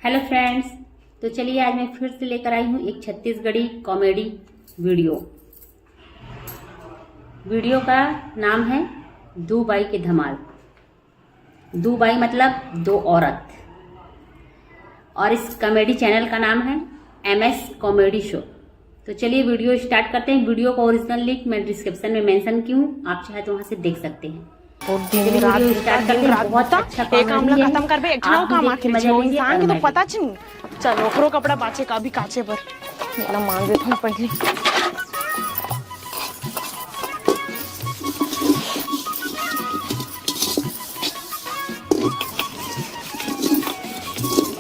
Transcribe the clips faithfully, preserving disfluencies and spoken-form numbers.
Hello friends, तो चलिए, आज मैं फिर से लेकर आई हूँ एक छत्तीसगढ़ी कॉमेडी वीडियो। वीडियो का नाम है दो बाई के धमाल। दो बाई मतलब दो औरत। और इस कॉमेडी चैनल का नाम है एमएस कॉमेडी शो। तो चलिए, वीडियो स्टार्ट करते हैं। वीडियो का ओरिजिनल लिंक मैं डिस्क्रिप्शन में मेंशन की हूँ, आप चाहे तो वहाँ से देख सकते हैं। और दिन चलिए, रात वीडियो दिन स्टार्ट दिन करते हैं। रात बहुत होता, अच्छा एक काम कॉमेडी ला है। खत्म करबे, एक ठन आप भी काम देख के आखिर मजा जीवन लीजिए इंसान और के तो मैं पता भी। चल, ओकरो कपड़ा बाचे का भी काचे बर। एला मांज देथन पहले।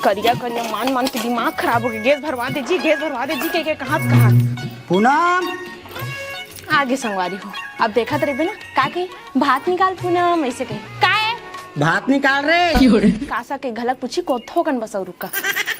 करिया करिया मान मान के दिमाग खराब हो गया। गैस भरवा दे जी, गैस भरवा दे जी, के के कहाँ कहाँ। पूनम। आगे संगवारी हो, अब देखत रहिबे ना, का कही, भात निकाल पूनम, ऐसे कही। का है? भात निकाल रे। कासा के घलक पूछी, को थोकन बस और रुका।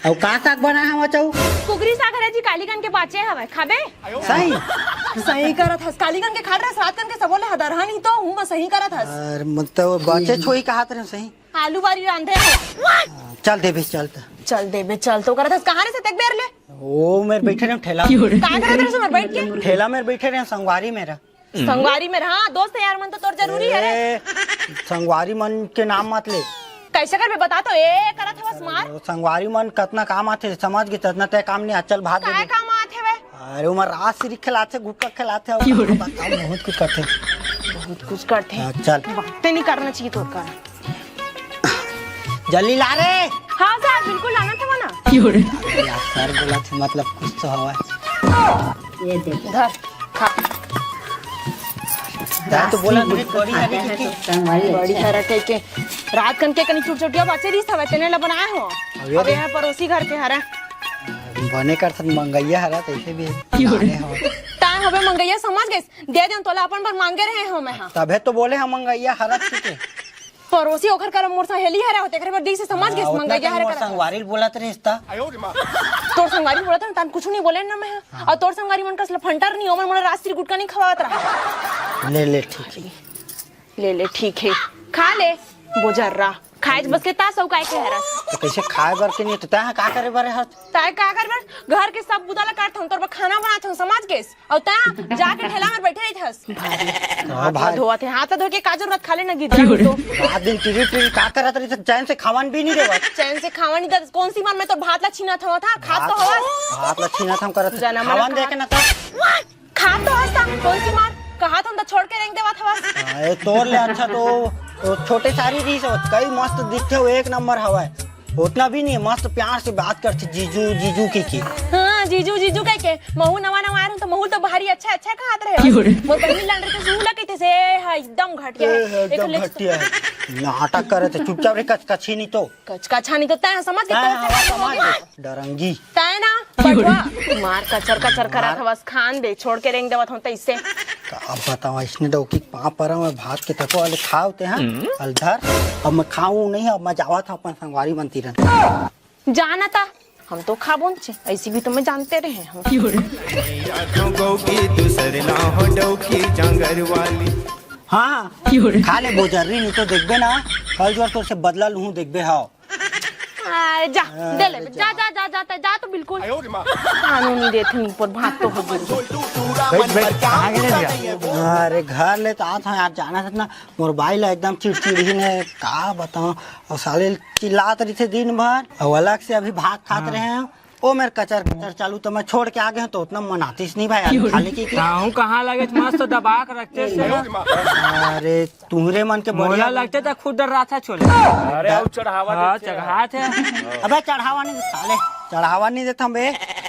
अउ का साग बना है बचाऊ? कुकरी साग हरे जी, कालीगन के बाचे हवय, खाबे? सही। सही करत हस, कालीगन के खात रहस, रात कन के सबो ले हदरहा नहीं तो हूँ मैं सही करत हस। अरे मतलब बाचे छोई कहात रहे सही। आलू बारी रांधे हो। चल देबे, चल त। चल देबे, चल तो करत हस, कहाँ रे से तेक बेर ले? ओ मेर बैठे रहे ठेला। का करत रहे से मेर बैठ के? ठेला मेर बैठे रहे, संगवारी मेरा। संगवारी मेर, हाँ, दोस्त यार मन तो तोर जरूरी है रे। ए, संगवारी मन के नाम मत ले। कैसे करबे बता तो, ए करत हवस मार। संगवारी मन कतना काम आथे, समझ गे, ततना तय काम नहीं, चल भात दे काय दे। काम आथे बे? अरे उमर रास सिरी खिलाथे, गुटखा खिलाथे, और क्यों रे? बता, बहुत कुछ करथे। बहुत कुछ करथे। हाँ, चल। बातें नहीं करना चाहिए तोर का। जल्दी ला रे। हाँ सर, बिल्कुल लाना था ना। क्यों रे? यार सर बोला थे, मतलब कुछ तो हवा। ये देख। धर, खा। यार तो बोला मुझे कड़ी है कि संगवारी बड़ी अच्छा है। हरा के के। रात कन के कनी चुटचुटिया बाचे रही था, तेने ला बनाया हो। अब ये अबे देख। यहाँ पड़ोसी घर के हरा। बने कर सक मंगैया हरा तैसे भी क्यों रे? लाने हो। ताय हबे मंगैया समझ गए, दे दे तोला अपन बर मांगे रहे हो मैं हाँ। तबे तो बोले हम मंगैया हरा ठीक है। पड़ोसी ओखर कर मोर सहेली हरे होते, करे बर दी से समझ हाँ, गेस, उतना मंगैया टाइम हरे मोर करत। संगवारी बोलत रहिस ता। तोर संगवारी बोलत हन, तन कुछ नहीं बोले ना मैं। हाँ। और तोर संगवारी मन कस लफंटर नहीं, ओमन मोला रास्त्री गुटका नहीं खवावत रहा। ले, ले, ठीक है। ले, ले, ठीक है। खा ले, बोजर रहा। खाए बस के ता सौ काय के हरस। तो कैसे खाए बर के नहीं, तो तैं का करे बर हस? ताय का कर बर? घर के सब बुता ला करत हूँ, तोर बर खाना बनात हूँ, समझ गेस। अउ ता जाके ठेला में बैठे रहिथस। हाँ, हाथ ला भाई। धोवत हे, हाथ ला धो के का जरूरत, खा ले ना गिद्दा तो। रात दिन टीवी टीवी का करत रहिथस, चैन से खावन भी नहीं देवत। चैन से खावन नहीं देवत, कौन सी मन में तो भात ला छीनत हवत हा, खात तो भात, हवस। भात ला छीनत हम करत, जना मना खावन दे के ना तो। खात तो हवस ता, कौन सी मार, कहा था हम तो छोड़ के रेंग देवत हवस। हाँ, ये तोर ले अच्छा तो, तो छोटे सारी रहिस हो, कई मस्त दिखते हो, एक नंबर हवा है। उतना भी नहीं है, मस्त प्यार से बात करथे जीजू जीजू कहिके। हाँ, जीजू जीजू कहिके। महू नवा नवा आए रहूं तो महू तो भारी अच्छा अच्छा कहत रहे। क्यों रे? मोर बहिनी लान रहिथे, सुन ला कहिथे से, "ए, हा एकदम घटिया ए, हे, एकदम एक ले घटिया है।" नाटक करे थे, चुपचाप रे, कचकची नहीं तो। कचकचा नहीं तो तैं समझ के हाँ, तोर से हाँ, बात समझ होगे। गए। डरंगी। तैं ना, क्यों रे? बटवा, मार कचर कचर करत मार। हवस, खान दे, छोड़ के रेंग देवत हूं तैसे। अब बताओ, इसने डौकी पाँव पर मैं भात के तको वाले खाओ ते, हाँ? हम्म। अलधर, अब मैं खाऊं नहीं, अब मैं जावत हूं अपन संगवारी मन तीरन। जाना ता, हम तो खाबो चे, ऐसी भी तो मैं जानते रहे हम। क्यों रे? गौ की दूसर ना हो डौकी जांगर वाली। हाँ, क्यों रे? खा ले बोजर्री, नहीं तो देखबे ना, कल जोर तोर से बदला लूहूं, देखबे, हाँ। आ, जा, आ, दे ले, जा। जा, जा, जा, जा, जा, जा तो बिल्कुल। आयो रे माँ। खानो नहीं देत हूँ, पर भात तो हो गई। बैठ, बैठ, कहाँ गए रे भैया? अरे घर ले तो आत हूँ यार, जाना था ना, मोर बाई ला एकदम चिड़चिड़ी ने, का बताऊँ, और साले चिल्लात रहिथे दिन भर, और अलग से अभी भात खात हाँ। रहे हैं, ओ मेर कचर कचर चालू, तो मैं छोड़ के आ गए हूँ, तो उतना मनातीस नहीं भाई, क्यों रे? खा ले की, की? ताहू कहाँ लगे, मस्त दबा के रखते से ना। अरे तुहरे मन के मोला बढ़िया लगते त खुद डर रहा था छोले। अरे, अउ चढ़ावा हाँ, देते हैं। चढ़ात है। अबे चढ़ावा नहीं साले, चढ़ावा नहीं देता बे।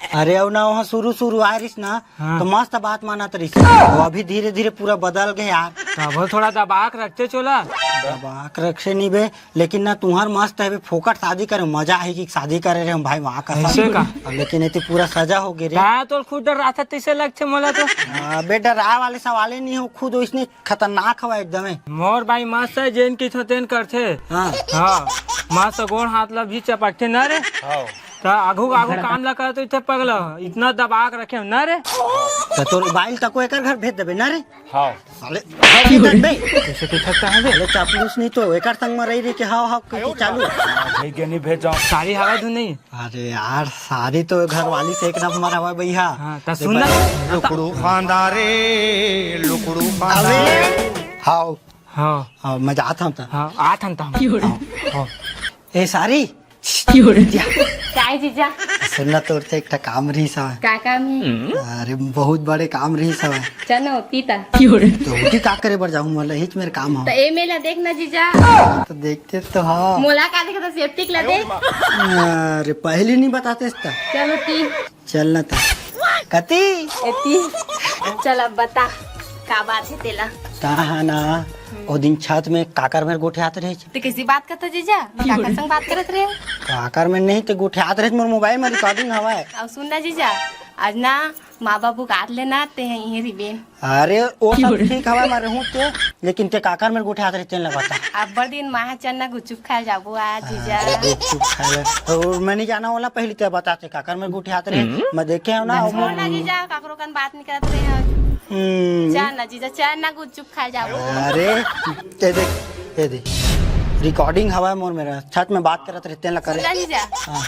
अरे, अउ ना वहाँ शुरू शुरू आ रहीस ना, हाँ। तो मस्त बात मानत रहीस। वो अभी धीरे धीरे पूरा बदल गए यार। तब थोड़ा दबा के रखते छोला। दबा के रखे नहीं बे, लेकिन ना तुहार मस्त है बे, फोकट शादी करे, मजा है कि शादी करे रहे हम भाई वहाँ का ऐसे सब। का? अब लेकिन ये तो पूरा सजा हो गए रे। हाँ, तो खुद डर रहा था, तैसे लगते मोला तो। हाँ, बे डराए वाले सवाले नहीं हो, खुद इसने खतरनाक हवा एकदम है। मोर भाई मस्त है, जेन की थो तेन करथे। हाँ। हाँ, मस्त गोड़ हाथ ला भी चपकथे ना रे। हाँ। त आघू आघू काम ला करत रहिथे पगला, इतना दबा के रखे हो ना रे। त तोर बाइल तको एकर घर भेज देबे ना रे। हाँ। साले घर भेज देबे। कैसे तू थकता है बे? साले चापलूस नहीं तो एकर संग में रही रही के हाव हाव के चालू। भेज के नहीं भेजा। सारी हवा धुन नहीं। अरे यार, सारी तो घर वाली से एक नंबर हवा भैया। हाँ, त सुन ना। लुकड़ू फांदा रे, लुकड़ू फांदा। अबे। हाव। हाँ। हाँ, मैं जात हूँ त। हाँ, आत हन त हम। हाँ, हाँ। ए सारी। काय जीजा? सुन ना, तोर से एक ठा काम रहिस हवय। का काम हे? अरे, बहुत बड़े काम रहिस हवय। चल ना, होती ता। तो होती का करे बर जाहूँ, मोला हिच मेर काम त हवय। ए मेला देख ना जीजा। तो देखते तो हाँ। मोला का देखता, सेप्टिक ला देख। अरे, पहली नहीं बताते इसका। चल होती। चल ना ता। कती? एती। चल अब बता, का बात हे तेला? कहा ना, ओ दिन छत में काकर मेर गोठियात रहे। ते कैसी बात करता जीजा? मैं काकर संग बात करत रहे? काकर में नहीं, ते गोठियात रहे, मोर मोबाइल में रिकॉर्डिंग हवय। अब सुन ना जीजा, आज ना माँ बाबू काट लेना, ते हैं इहे रिबे। अरे, ओ सब ठीक हवय, मैं रहूं ते, लेकिन ते काकर मेर गोठियात रहे, तेन ला बता। अब्बड़ दिन माँ चन्ना गुपचुप खाए जाबो आज जीजा। अरे, गुपचुप खाए ला। और मैं नहीं जाना वाला, पहली ते बता, ते काकर मेर गोठियात रहे, मैं देखे हूं ना। छोड़ ना जीजा, काकरो कन बात नहीं करत रहे आज। हम्म। चल ना जीजा, चल ना गुपचुप खाए जाबो। अरे, ये देख, ये देख, रिकॉर्डिंग हवा है मोर मेरा, छत में बात करत रहे, तेन ला करे। सुन ना जीजा। हाँ।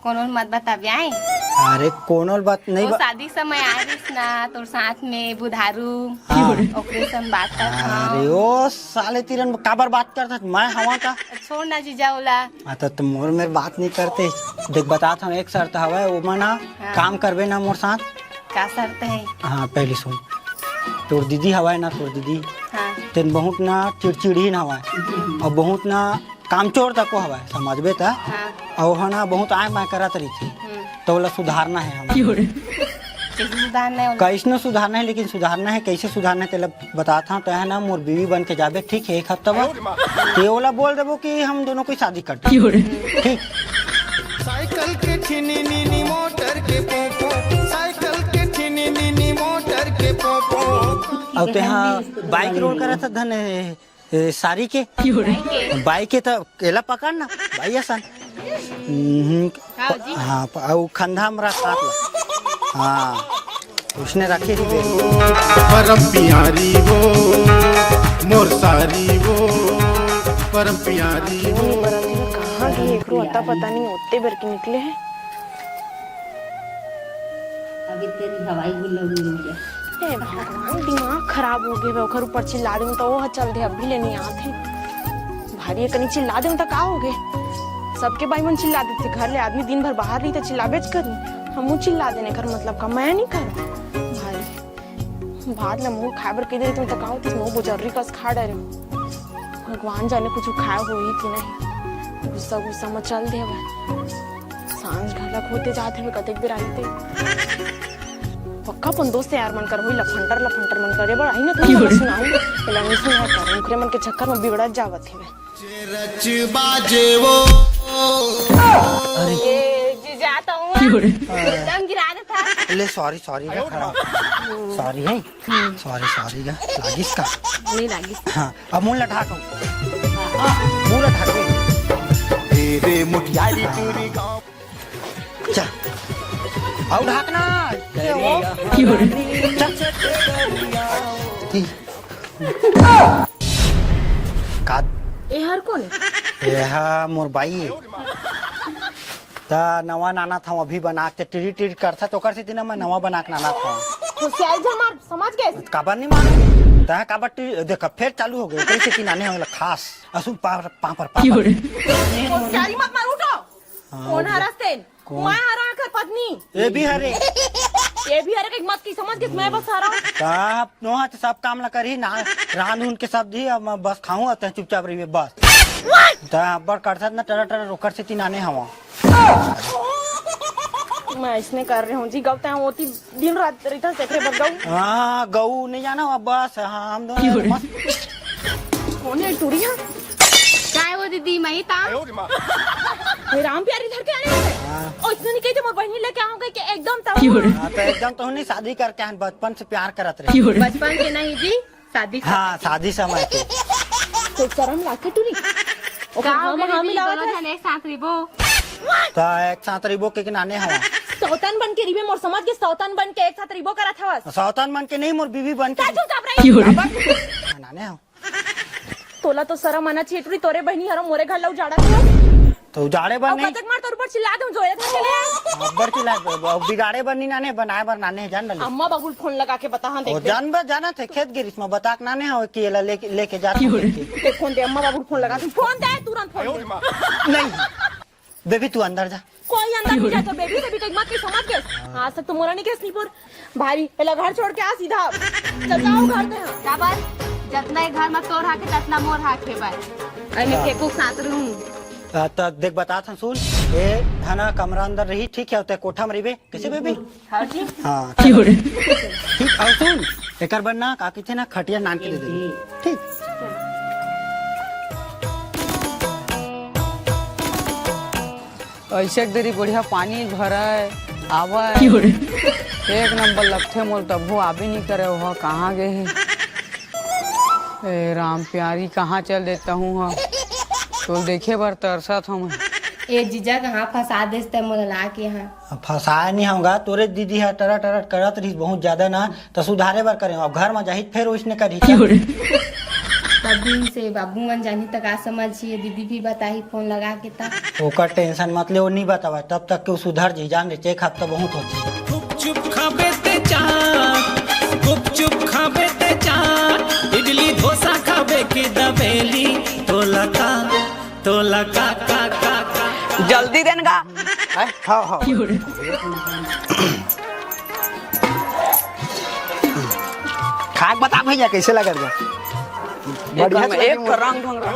कोनो ल मत बताबे आए। अरे, कोनो ल बात नहीं वो बा- शादी समय आए रहिस ना, तोर साथ में बुधारू, हाँ। ओकरे संग बात करत हंव। अरे, ओ साले तीरन काबर बात करत हस? मैं हवा का? छोड़ ना जीजा ओला। हाँ, तो तुम मोर मेर बात नहीं करते। देख, बतात हंव, एक शर्त हवय, वो मना हाँ। काम करबे ना मोर साथ। का शर्त है? हाँ, पहली सुन, तोर दीदी हवय ना, तोर दीदी, हाँ। तेन बहुत ना चिड़चिड़ीन हवय, और बहुत ना कामचोर तको हवय, समझबे त। हाँ। अउ ओह ना बहुत आय बाय करत रहिथे। हम्म। त ओला सुधारना हे हमन। कैसे सुधारना है ओला? कइसनो सुधारना हे, लेकिन सुधारना हे, कइसे सुधारना हे तेला बतात हंव। तैं ह ना मोर बीवी बन के जाबे, ठीक हे, एक हफ्ता बाद। ते ओला बोल देबो कि हम दोनों कोई शादी कर। ठीक। साइकिल के छिनी मिनी मोटर के पोपो, साइकिल के छिनी मिनी मोटर के पोपो। अउ तैं ह बाइक रोल करत हस धन ए, सारी के? बाई के त एला पकड़ ना, बाई असन। हम्म, हाँ जी। हाँ, प-, अउ खंधा म रख हाथ ला। हाँ, उसने रखे रहिबे। परम प्यारी वो, मोर सारी वो, परम प्यारी वो। कहाँ गे एकरो अता पता नहीं, ओत्ते बेर के निकले हे। अभी तेरी हवाई गुल्लो भी नहीं है। हे भगवान, दिमाग खराब हो गे बे। ओकर ऊपर चिल्ला देंव त ओह चल दे, अभी ले नहीं आत हे। भारी एकनी चिल्ला देंव त का हो गे? सबके बाई मन चिल्ला देथे, घर ले आदमी दिन भर बाहर रही त चिल्लाबेच करी। हमू चिल्ला देन, एकर मतलब का मैं नहीं कर भारी। भात ल मुँह खाए बर कह दे रहितेंव त का होतिस, मुँह बुजर्री कस खा डरेंव। भगवान जाने कुछ खाए होही कि नहीं, गुस्सा गुस्सा म चल दे हवय। सांझ घलक होते जात हवे, कतेक बेर आही ते। पक्का अपन दोस्त यार मन कर होही, लफंटर लफंटर मन करे बर आही ना, तुम मन सुनाही। एला नहीं सुना कर, ओकरे मन के चक्कर में बिगड़त जावत हवे। रच बाजे वो। अरे। ये जी जाता हूँ। एकदम गिरा देता। ले, सॉरी, सॉरी रे, खड़ा। सॉरी है। सॉरी, सॉरी रे, लागिस का? नहीं लागिस। हाँ। अब मुंह ला ढाक। पूरा ढाक। तेरे मुटियारी पूरी गाँव। चल। अउ ढाक ना। चल। का? एहर कोन? एहा मोर बाई। त नवा नाना था, अभी बना के टिरी टिरी करथा, त ओकर सेती ना मैं नवा बना के नाना था। होशियारी झन मार, समझ गए? काबर नहीं मार? तह काबर टिरी, देख, फेर चालू हो गए, ओकर सेती नाने होला खास। असु पापर, पापर, पापर। होशियारी मत मार, उठो। हाँ, कौन उठ हरस तेन? कौन? मैं हरा आखर पत्नी। ये भी हरे। ये भी हरे, एक मत की समझ के मैं बस हरा। त नोहा त सब काम ला करही ना, रांध उन के सब दी, अब मैं बस खाऊं, त चुपचाप रहिए बस। त अब्बड़ करथत ना, टरा टरा ओकर सेती नाने हवा। मैं इसने कर रहे हूँ जी, गौता हूँ ओती दिन रात रहिथस, एकरे बर गऊ। हाँ, गऊ नहीं जाना, अब बस, हाँ, हम दोनों मस्त। कौन है टुरिया? काय वो दीदी, मैं ही ता। हे राम प्यारी धर के आने हैं। हाँ। ओ, इसने नहीं कही थी, मोर बहनी लेके आऊंगा कि एकदम ता। हाँ, तो एकदम तो नहीं, शादी करके आन, बचपन से प्यार करत रहे। बचपन के नहीं जी, शादी से। हाँ, शादी समय के। तो शर्म लागे टुरी। ओकर का हो हाँ, गया हाँ, दीदी, मिलावत दोनों है। जन एक साथ रिबो। त एक साथ रहिबो के, के नाने हवा। सौतन बन के रिबे मोर, समझ के? सौतन बन के एक साथ रहिबो करत हवस। सौतन बन के नहीं, मोर बीवी बन के। चुपचाप रही। नाने हवा। तोला तो शरम आना चाहिए, टुरी तोरे बहिनी हरो मोरे घर ला उजाड़त हो। तो उजाड़े बर अब नहीं। कतक मार तोर ऊपर चिल्ला दूं, जोरे धर के ले आए। अब्बर चिल्ला, अब बिगाड़े बर नहीं नाने, बनाए बर नाने, जान डाले। अम्मा बाबू फोन लगा के बता, हाँ, देख ओ, ले। जान बर जाना थे, खेत गिरिस में बता के नाने हो कि एला लेके, लेके जात हो करके। ते फोन दे, अम्मा बाबू फोन लगा, तू फोन दे, तुरंत फोन दे। नहीं। बेबी, तू अंदर जा। कोई अंदर नहीं जाए तो बेबी, बेबी कहीं मत के समझ के। आज तक तो मोरा नहीं केस नहीं पर भाई, एला घर छोड़ के आ सीधा। चल जाओ घर ते। हाँ। काबर? जतना ये घर में तोर हाके, ततना मोर हाके भाई। अरे मैं केकू के साथ रहूं। आ, त देख बता था, सुन, ए धना कमरा अंदर रही, ठीक है, ते कोठा में रहिबे, कैसे बेबी? हाँ जी। हाँ, ठीक, और सुन, एकर बर ना, का कहिथे ना, खटिया नान के दे दे। ठीक। ऐसे एक देरी बढ़िया पानी भरय, आवय। एक नंबर लगथे मोल, तभो आबे नहीं करे, ओह कहाँ गे हे? ए राम प्यारी, कहाँ चल देता हूँ हम? तो देखे बर तरसत हूँ मैं। ए जीजा, कहाँ फंसा देस तै मोला ला के यहाँ? अब फंसाए नहीं होगा, तोरे दीदी ह टरा टरा करत रहिस बहुत ज्यादा ना, त सुधारे बर करे। अब घर में जाही त फेर ओइसने करही। तब दिन से बाबू मन जानी त का समझिए, दीदी भी बताही फोन लगा के त। ओकर टेंशन मत ले, वो नहीं बतावा, तब तक के वो सुधर जी, जान ले, एक हफ्ता बहुत होती। गुपचुप खाबे ते चाट, गुपचुप खाबे ते चाट, इडली डोसा खाबे के दबेली, तोला का, तोला का, का, का, का। जल्दी देन गा। हैं? हाँ, हाँ। खाक बता भैया, कैसे लगत बा? बढ़िया एकदम चल एक रहा है। रंग ढंग रहा।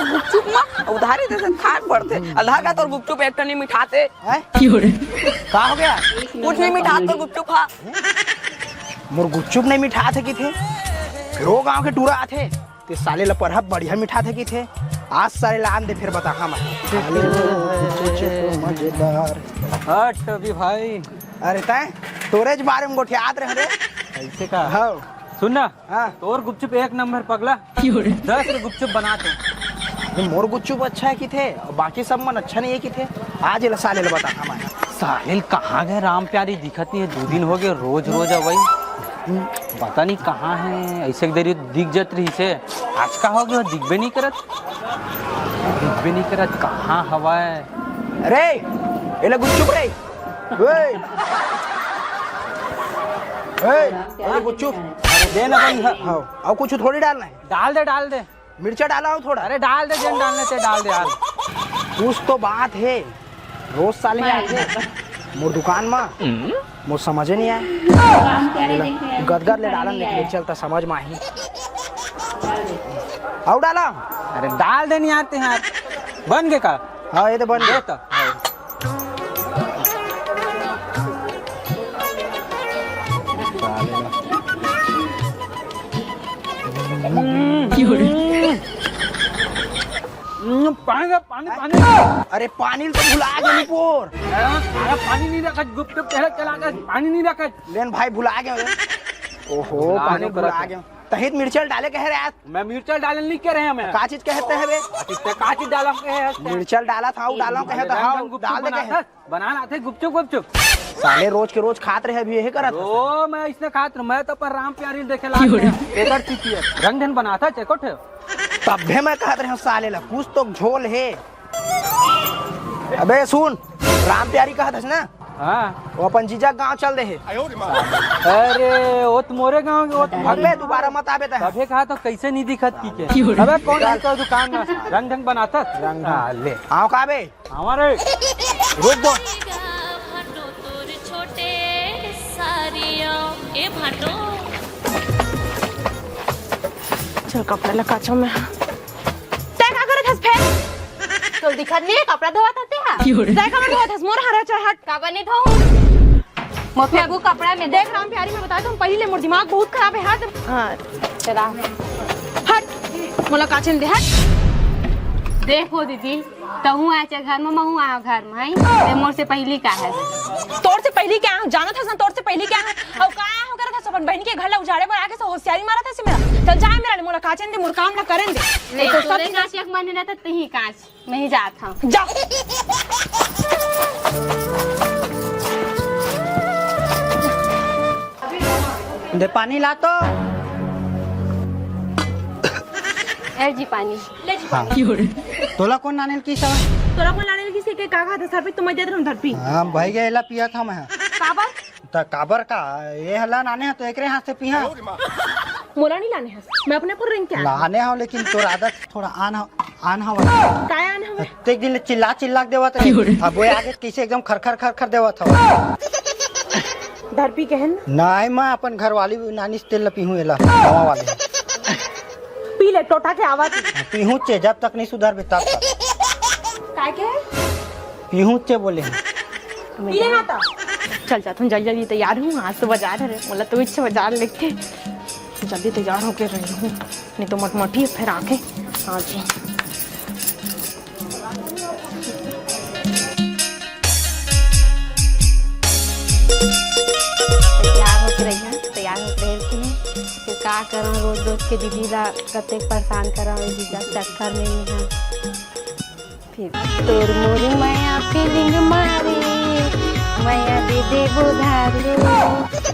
गुपचुप ना, उधारी दे दे, खाक पड़ते। आधार कार्ड और गुपचुप एक ठन नहीं मिठाते। हैं? का हो गया? कुछ नहीं मिठात तो गुपचुप हा। मोर गुपचुप नहीं मिठात हे किथे, फिर वो गांव के टूरा आथे। ते साले ला परहा बढ़िया मिठाथे किथे। आज साले ला आन दे, फिर बता हम। साले ला मजेदार। हट अभी भाई। अरे तैं तोरे ज बारे में गोठियात रहे रे। ऐसे का? हाँ। सुन ना, हाँ। तोर गुपचुप एक नंबर पगला। दस रे गुपचुप बना तो। ये मोर गुपचुप अच्छा है किथे, बाकी सब मन अच्छा नहीं है किथे। आज ये साले ला बता हम। साहिल कहाँ गए राम प्यारी, दिखत नहीं है, दो दिन हो गए, रोज रोज अवई। पता नहीं कहाँ है, ऐसे एक देरी दिख जात रहिसे, आज का हो गया, दिखबे नहीं करत, दिखबे नहीं करत, कहाँ हवय? अरे, एला गुपचुप रे। ओए। ओए, अरे गुपचुप। अरे दे ना भाई, हाँ, हाँ, और कुछ थोड़ी डालना है। डाल दे, डाल दे। मिर्चा डाला हो थोड़ा? अरे डाल दे, जेन डालने ते डाल दे यार। कुछ तो बात है, रोज साले आथे मोर दुकान मा, मोर समझे नहीं आए। गदगद ले डालन, लेकिन चलता समझ मा ही। आओ डाला। अरे डाल दे नहीं आते हैं यार। बन गए का? हाँ, ये तो बन गए। दे तो। हम्म, पानी दे, पानी, पानी। अरे पानी तो भुला गए निपोर। अरे पानी नहीं रखा, गुपचुप पहले चला गया, पानी नहीं रखा। लेन भाई भुला गए। ओहो, भुला पानी गए, भुला गए। तहित मिर्चल डाले कहे रे आज। मैं मिर्चल डाले नहीं कह रहे हैं मैं। का चीज कहते हैं बे? का चीज डाला कहे हैं? मिर्चल डाला था, वो डाला कहे था, हाँ, डाल दे कहे। बनाना थे गुपचुप गुपचुप। साले रोज के रोज खात रहे, अभी यही करत हस। ओ, मैं इसने खात रहूं, मैं तो पर राम प्यारी देखे लाग रहे हैं। एकर चीज है, रंग ढंग बनाता चेकोट है। तब्बे मैं कहत रहे हूँ साले ला, कुछ तो झोल है। अबे सुन, राम प्यारी कहत हस ना? हाँ। वो अपन जीजा गांव चल दे है। अरे, वो तो मोरे गांव के, वो तो अबे दोबारा मत आबे तै। तबे कहा तो कैसे नहीं दिखत की के। अबे कौन है तो दुकान में रंग ढंग बनाता? रंग ढंग। हाँ, ले। आओ का बे? हमारे रुक दो। भाटो तोर छोटे सारिया, ए भाटो। चल कपड़ा ला काचो में। तै का करत हस फेर? तो दिखत नहीं है, कपड़ा धोवत हते हा। तै का धोवत हस? मोर हरा चल हट। का बने धोऊं? मोर फेंकू कपड़ा में। देख राम प्यारी, मैं बताए तो पहले मोर दिमाग बहुत खराब है, हट। हाँ। चला। हट, मोला काचन दे, हट। देखो दीदी, तहूँ आए चाहे घर में, महूँ आए घर में, हैं? ते मोर से पहली का है? तोर से पहली क्या है? जानत हस ना, तोर से पहली क्या है? और का आए हो करत हस अपन बहन के घर ला उजाड़े बर आके से होशियारी मारत हस मेरा। चल जाए मेरा ले, मोला काचन दे, मोर काम ला करन दे। नहीं तो तोरे सब काच एक मन रहता, तही काच। नहीं जात हम। जा। दे पानी ला तो। ए जी पानी। ले जी हाँ। पानी। तोला कोन लाने ल किस हवय? तोला कोन लाने ल किस के का कहत हस? सर पे तुम दे दे हम धरपी। हाँ, भाई गए ला पिया था मैं। काबर? त काबर का? ये हला लाने ह तो एकरे हाथ से पिया। मोला नहीं लाने हस, मैं अपने पर रिंग के आने हव। लाने हव, लेकिन तोर आदत थोड़ा आन हव, आन हव। काय आन हवय? प्रत्येक दिन चिल्ला चिल्ला के देवत रहे। अब वो आगे कैसे एकदम खर खर खर खर देवत हव। धरपी कहन। नहीं, मैं अपन घरवाली नानी से तेल ल पीहूं एला, नवा वाले। पी ले, टोटा के आवाज। पीहूं चे, जब तक नहीं सुधरबे तब तक। काय के? पीहूं चे बोले हैं। पी ले ना तो। चल जात हूँ, जल्दी जल्दी तैयार हूँ, आज तो बाजार हरे, मोला तो इच्छा बाजार लेके जल्दी तैयार होके रही हूँ, नहीं तो मटमटी फिर आके आज ही। तैयार होके रही हूँ, तैयार होके रही हूँ। फिर का करूँ, रोज रोज के दीदी ला कतेक परेशान करूँ, दीदी के चक्कर में ही है। फिर तोर मोर मया फीलिंग मारे, मया दे दे उधार।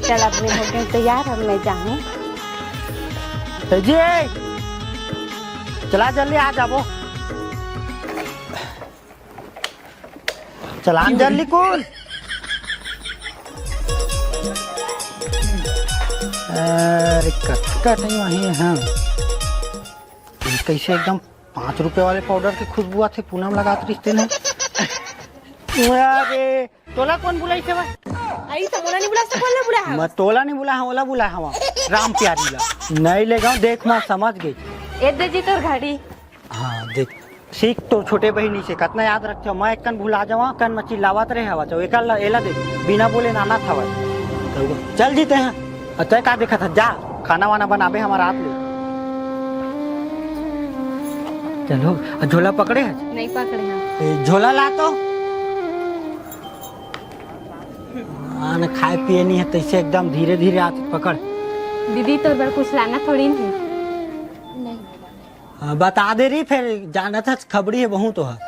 चल, अपने हो गए तैयार, अब मैं जाऊँ। ए जी, चला जल्दी आ जाबो। चला जल्दी कुन। अरे कतका टाइम आहे, हाँ। ये कैसे एकदम पाँच रुपए वाले पाउडर के खुशबू आथे, पूनम लगात रिश्ते ने। अरे तोला कोन बुलाइस हे? आई तो मोला नहीं बुला सकत, कोन ला बुलाय हस? मैं तोला नहीं बुलाय हवं, ओला बुलाय हवं, राम प्यारी ला। नहीं ले गऊं, देख मैं समझ गई। ए दे जी तोर घड़ी। हाँ देख, सीख तोर छोटे बहिनी से, कतना याद रखथे। मैं एकन भुला जावं, कन म चिल्लावत रहे हवच, एकर ला, एला देख, बिना बोले नाना थवच। चल जी तैं। अ, तैं का देखत हस? जा, खाना वाना बनाबे हमर आत ले। चलो, अ, झोला पकड़े हस? नहीं पकड़े हंव। ए, झोला ला तो। हाँ, न खाए पिए नहीं है, तैसे एकदम धीरे धीरे आत पकड़। दीदी, तोर बर कुछ लाना थोड़ी नहीं। हाँ, बता दे रही, फिर जानत हस खबड़ी है बहुत तो है।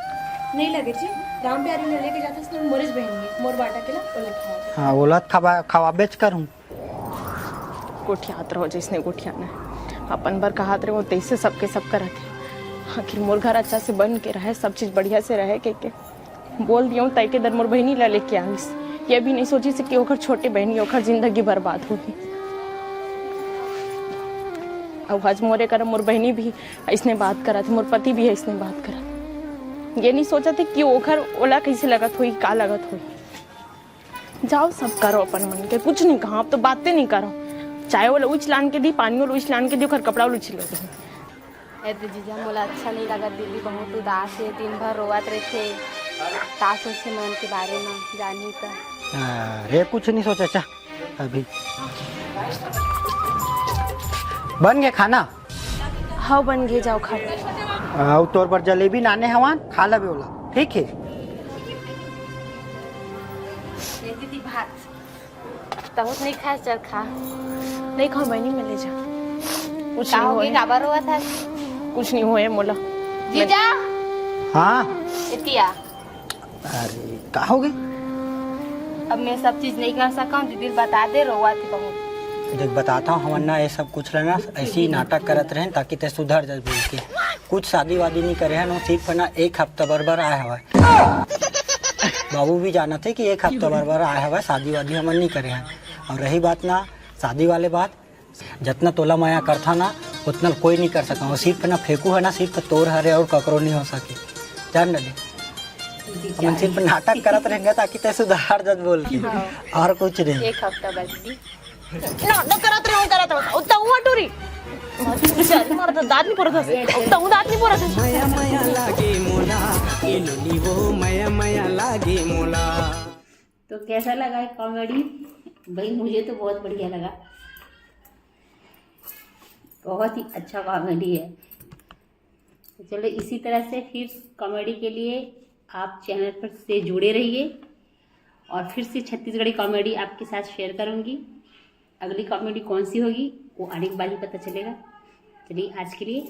नहीं लगे जी, राम प्यारी ने लेके जात हस तो मोरेज बहन है, मोर बाटा के ला, ओला खवा। हाँ, ओला खवा, खवाबेच करूँ। गोठियात रहो जैसने गोठियाना है। अपन बर कहात रहे, वो तैसे सबके सब करत है। आखिर मोर घर अच्छा से बन के रहे, सब चीज बढ़िया से रहे, के, के बोल दियो, तय के दर मोर बहिनी ला लेके आइस। ये भी नहीं सोचिस कि ओकर छोटे बहिनी, ओकर जिंदगी बर्बाद होही। अब आज मोरे कर मोर बहिनी भी अइसने बात करत हे, मोर पति भी अइसने बात करत हे। ये नहीं सोचत हे कि ओकर, ओला कैसे लगत होही, का लगत होही। जाओ, सब करो अपन मन के, कुछ नहीं कहा, अब तो बातें नहीं करो। चाय वाला उछ लान के दी, पानी वाला उछ लान के दी, ओकर कपड़ा वाला उछ ले दी। ए दे जीजा, मोला अच्छा नहीं लगत, दीदी बहुत उदास हे, दिन भर रोवत रहिथे, का सोचथे मैं उनके बारे में, जानही त। अरे कुछ नहीं सोचा, चा अभी बन गया खाना। हव, बन गे, जाओ खा। अउ तोर बर जलेबी लाने हवन, खा लबे ओला, ठीक है। ए दीदी, भात। तहूँ तो नहीं खास, चल खा। नहीं खाओ बहनी, मैं ले जा। कुछ का नहीं होगे, होए। काबर रोवत हस? कुछ नहीं होए मोला। जीजा। हाँ। एतिया। अरे, का होगे? अब मैं सब चीज नहीं कर सकूँ, दीदी बता दे, रोवत ही बहुत। देख, बताता हूँ, हमन ना ये सब कुछ रहना, ऐसे ही नाटक करत रहेन ताकि तैं सुधर जाए बोल के। कुछ शादी वादी नहीं करे हन, सिर्फ ना एक हफ्ता बर बर आए हवय। बाबू भी जानत हे कि एक हफ्ता बर बर आए हवय, शादी वादी हमन नहीं करे हन। और रही बात ना शादी वाले बात, जतना तोला मया करथा ना, उतना कोई नहीं कर सका। वो सिर्फ ना फेंकू है ना, सिर्फ तोर हरे और ककरो नहीं हो सके। जान डले, हमन सिर्फ नाटक करत रहेंगे ताकि तैं सुधार जात बोल के, हाँ। और कुछ नहीं। एक हफ्ता बाद भी नाटक करत रहे, करत रहे। उतना हुआ टूरी। दांत नहीं पड़ता, उतना हुआ दांत नहीं पड़ता। मया मया लागे मोला, ए लोली वो मया मया लागे मोला। तो कैसा लगा ये कॉमेडी? भाई, मुझे तो बहुत बढ़िया लगा, बहुत ही अच्छा कॉमेडी है। तो चलो, इसी तरह से फिर कॉमेडी के लिए आप चैनल पर से जुड़े रहिए और फिर से छत्तीसगढ़ी कॉमेडी आपके साथ शेयर करूँगी। अगली कॉमेडी कौन सी होगी, वो आने के बाद ही पता चलेगा। चलिए, आज के लिए